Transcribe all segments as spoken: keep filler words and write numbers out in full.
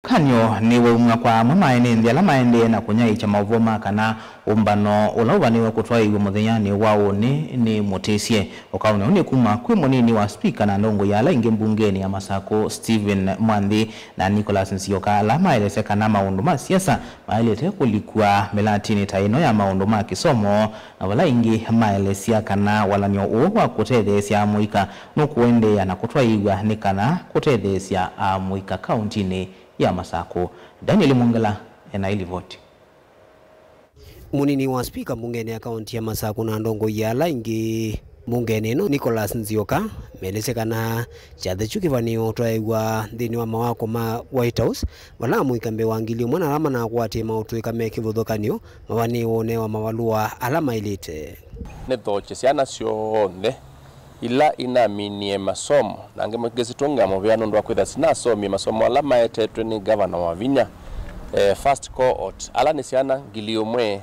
Kĩvathũkany'o nĩwaumw'a kwa amwe ma ene nthĩ ala maendee na kũnyaĩĩkya maũvoo ma kana ũmbano ũla ũvanĩwe kũtwaĩĩw'a mũthenyanĩ wa ũnĩ nĩ mũtĩsye. Ũkaũnĩ ũũ nĩ kuma kwĩ mũnini wa spika na ndongoi ya ala ingĩ mbungenĩ ya Masakũ, Stephen Mwanthi, na Nicholas Nzioka, ala maelesya kana maũndũ ma siasa maĩlĩte kũlikw'a mĩlatinĩ ta ĩno ya maũndũ ma kĩsomo, na vala ĩngĩ maelesya kana walany'o ũũ wa kũtetheesya amũika nũkũendeea na kũtwaĩĩw'a nĩ kana kũtetheesya amũika kauntinĩ ya Masakũ. Daniel Mwongela ena ĩlivoti. Mũnini wa spika mbungenĩ ya kaunti ya Masakũ na ndongoi ya ala ingĩ mbungenĩ ĩno, Nicholas Nzioka, melesye kana kyathĩ kyu kĩvanĩĩwe ũtwaĩĩw'a nthĩnĩ wa mawako ma White House, vala amũika mbee wa ngili ũmwe na ala manakwatie maũtũĩka me kĩvathũkany'o mavanĩĩwe ũnewa mavalũa ala maĩlĩte. Nĩthookye syana syonthe ila inaminie masomo, na ngĩ-, ngĩsitũngĩa mũvea nũndũ wa kwĩthĩa sinasomie masomo ala maetetwe nĩ Ngavana Wavinya, eh, first cohort, ala nĩ syana ngili ũmwe,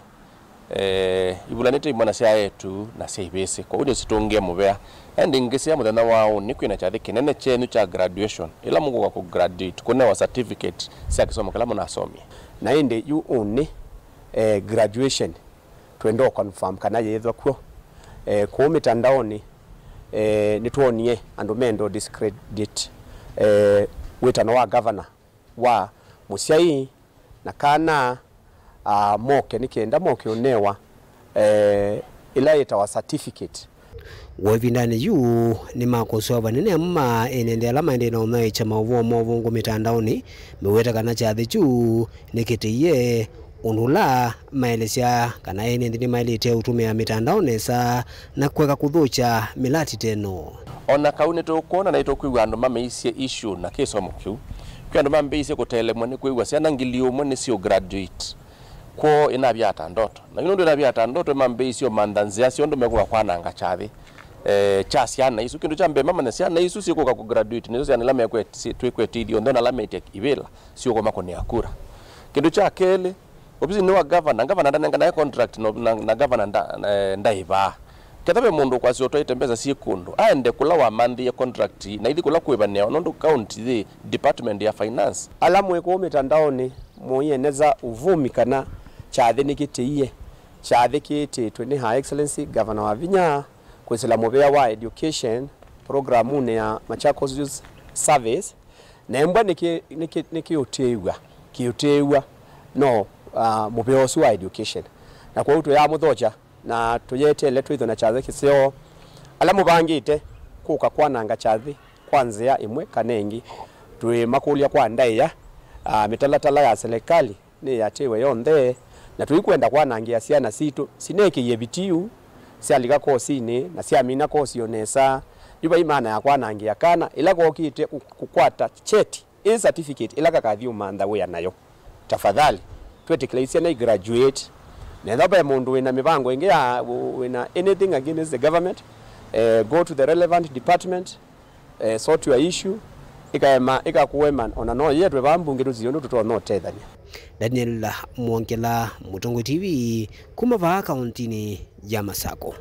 eh, ivulanĩte imwe na sya eĩtu na sya ivĩsĩ. Kwoou nĩsitũngĩe mũvea. Ĩndĩ ngĩsya mũthenya wa ũnĩ kwĩna kyathĩ kĩnene kyenyu kya graduation, ĩla mũkũka kũ graduate, kũnewa certificate sya kĩsomo kĩla mũnasomie. Na ĩndĩ yu ũnĩ, eh, graduation twenda ũ confirm kana yĩĩthwa kw'o. Eh, kũu mĩtandaonĩ, eh, nĩtwonie andũ menda ũ discredit, eh, wĩtano wa governor wa mũsyai na kana, ah, moke nĩ kenda moke ũnewa, eh, ĩla yĩtawa certificate. W'o ĩvindanĩ yu nĩmakũsũa vanene amwe ma ene nthĩ ala maendee na ũnyaĩĩkya maũvoo ma ũvũngũ mĩtandaonĩ, meweta kana kyathĩ kyu nĩkĩtĩie, ũndũ ũla maelesya kana ene nthĩ nĩmaĩlĩte ũtũmĩa mĩtandao nesa na kũeka kũthũkya mĩlati ta ĩno. O na kau nĩtũkwona na nĩtũkwĩw'a andũ mamĩisye issue na kĩsomo kĩu, kwĩ andũ mambĩĩisye kũtelemwa nĩ kwĩw'a syana ngili ũmwe nĩsyũ graduate kwoo ĩnavya ata ndoto. Na yu nũndũ ĩnavya ata ndoto, mambĩĩisye ũmantha nzĩa syonthe mekũka kwananga kyathĩ, eh, kya syana isu. Kĩndũ kya mbee mamanya syana isu syĩkũka kũ graduate nĩsyo syana ila mekweti-, twĩkwetĩithye onthe, ona ala mete ivĩla syũkũmakũnĩa kura. Kĩndũ kya kelĩ, ovisinĩ wa gavana, gavana ndanenganae contract no, na, na gavana nda, eh, ndaĩvaa. Ketha ve mũndũ ũkwasya ũtwaĩte mbesa syĩ kũndũ, aende kũla wamanthĩie contract na ithi kũla kwĩvanĩawa, nũndũ county yĩ department ya finance. Ala mwĩ kũu mĩtandaonĩ mũieneza ũvumi kana kyathĩ nĩkĩtĩie. Kyathĩ kĩĩtĩtwe nĩ Her Excellency Governor Wavinya kwĩsĩla mũvĩa wa education, programunĩ ya Machakos Youth Service, na embwa nĩkĩ-, nĩkĩ-, nĩkĩũtĩĩw'a, kĩũtĩĩw'a no, ah, mũvĩa ũsu wa education. Na kwoou tũyamũthokya na tũyeteele twĩthwe na kyathĩ kĩseo. Ala mũvangĩte kũka kwananga kyathĩ kwa nzĩa ĩmwe kana ĩngĩ, twĩmakũlya kwa ndaĩa, ah, mĩtalatala ya selekalĩ nĩyatĩwe yonthe, na tũikwenda kwanangĩa syana sitũ sinekĩie vitiu, syalika kosinĩ na syamina kosi o nesa. Yu vai maana ya kwanangĩa kana ĩla kokĩte kũ-, kũkwata cheti, ĩ certificate ĩla kakathi ũmantha wĩa nayo. Tafadhali, twĩtĩkĩlei syana i graduate. Na ethĩwa ve mũndũ wĩna mĩvango ĩngĩ ya, wĩna anything against the government, eh, go to the relevant department, eh, sort your issue, ĩkaema, ĩkakũema, ona no yetwe vaa mbunge tũsie ũndũ tũtonya ũtethany'a. Daniel Mwongela, Mũtongoi T V, kuma vaa kauntinĩ ya Masakũ.